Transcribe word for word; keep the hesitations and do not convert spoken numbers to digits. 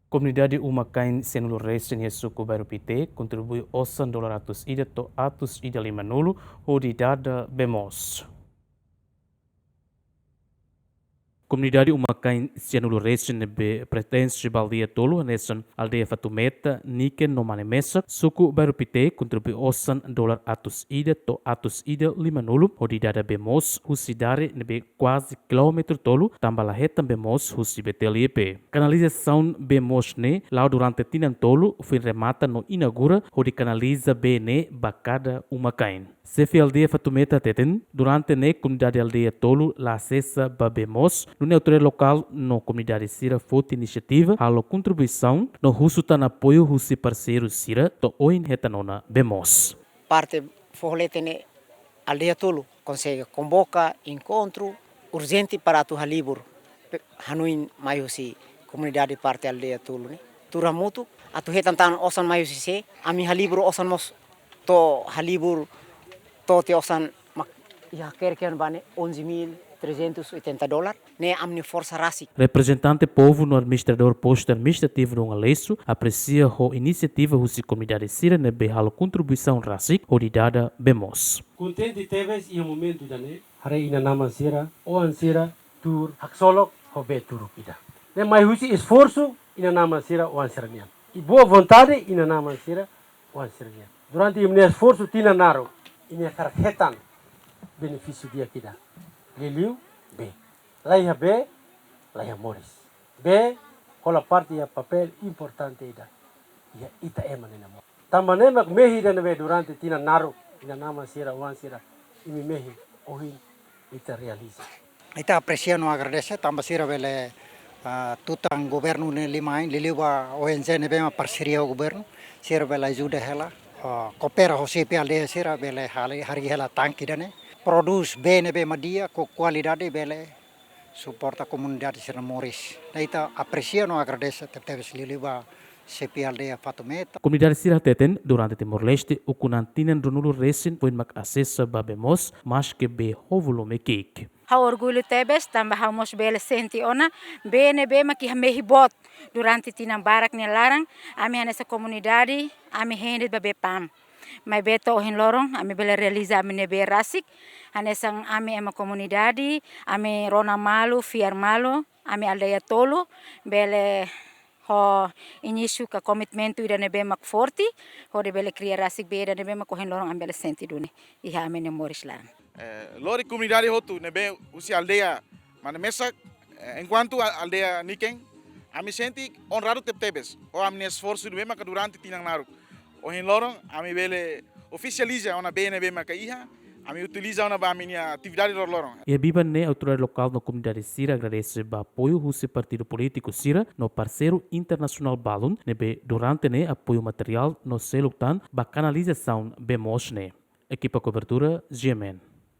Komunidade uma-kain sianulu resin iha suku Bairru Pite kontribui osan dolar atus ida to'o atus ida lima-nulu hodi dada bee moos. Komunidade uma-kain sianulu resin ne'ebé pertense ba aldeia tolu hanesan aldeia Fatumeta, Niken no Manemesa, suku Bairru Pite kontribui osan dolar atus ida to'o atus ida lima-nulu hodi dada bee moos husi dare ne'ebé kuaze kilómetru tolu tanba la hetan bee moos husi B T L I P. Kanalizasaun bee moos ne'e la'o durante tinan tolu foin remata no inaugura hodi kanaliza bee ne'e ba kada uma-kain. Xefe aldeia Fatumeta hateten, durante ne'e komunidade aldeia tolu la asesa ba bee moos, nune'e autoridade lokál no komunidade sira foti inisiativa halo kontribuisaun no husu tan apoiu husi parseiru sira to'o ohin hetan ona bee moos. Parte foho leten ne'e aldeia tolu konsege konvoka enkontru urjente para atu halibur. Pe-, hanoin mai husi komunidade parte aldeia tolu ne'e. Tuur hamutuk atu hetan tan osan mai husi sé, ami halibur osan mós to'o halibur to'o tiha osan mak iha hakerek iha ne'ebá ne'e onze mil trezentos e oitenta dólar, ne'e ami-nia forsa rasik. Reprezentante povu no administradór postu administrativu Nungalesu apresia ho inisiativa husi komunidade sira ne'ebé halo kontribuisaun rasik hodi dada bee moos. Kontente tebes iha momentu ida-ne'e, haree inan-aman sira, oan sira, tuur haksolok ho bee turuk ida. Ne'e mai husi esforsu inan-aman sira, oan sira nian. I boa vontade inan-aman sira, oan sira nian. Durante imi-nia esforsu tinan naruk, imi hakarak hetan benefísiu di'ak ida. Liuliu bee. La iha bee, la iha moris. Bee hola parte iha papél importante ida iha ita ema nia moris. Tanba ne'e mak mehi ida ne'ebé durante tinan naruk, inan-aman sira, oan sira, imi mehi, ohin ita realiza. Ita apresia no agradese tanba sira bele, ah, tutan governu nia liman, liuliu ba O N G ne'ebé mak parseria ho governu, sira bele ajuda hela, ah, koopera ho xefe aldeia sira bele hali, harii hela tanke ida-ne'e. Prodús bee ne'ebé mak di'ak ho kualidade bele suporta komunidade sira moris. Ne'e ita apresia no agradese tebetebes liuliu ba xefe aldeia Fatumeta. Komunidade sira hateten durante Timor-Leste ukun an tinan ruanulu resin foin mak asesa ba bee moos, maske bee ho volume ki'ik. Ha'u orgullu tebes tanba ha'u mós bele sente ona bee ne'ebé mak iha mehi boot durante tinan barak nia laran, ami hanesan komunidade, ami hein de'it ba bee pam. Maibé to'o ohin loron, ami bele realiza ami-nia bee rasik, hanesan ami ema komunidade, ami rona malu, fiar malu, ami aldeia tolu, bele ho inísiu ka komitmentu ida ne'ebé mak forte, hodi bele kria rasik bee ida ne'ebé mak ohin loron ami bele sente duni iha ami-nia moris laran. Eh, lori komunidade hotu ne'ebé husi aldeia Manemesa, eh, enkuantu a-, aldeia Niken, ami sente onradu tebetebes ho ami-nia esforsu ne'ebé maka durante tinan naruk. Ohin loron, ami bele ofisializa ona bee ne'ebé maka iha, ami utiliza ona ba ami-nia atividade loroloron. Iha biban ne'e autoridade lokál no komunidade sira agradese ba apoiu husi partidu polítiku sira no parseiru internasionál balun ne'ebé durante ne'e apoiu materiál no seluk tan ba kanalizasaun bee moos ne'e. Ekipa kobertura, G M N.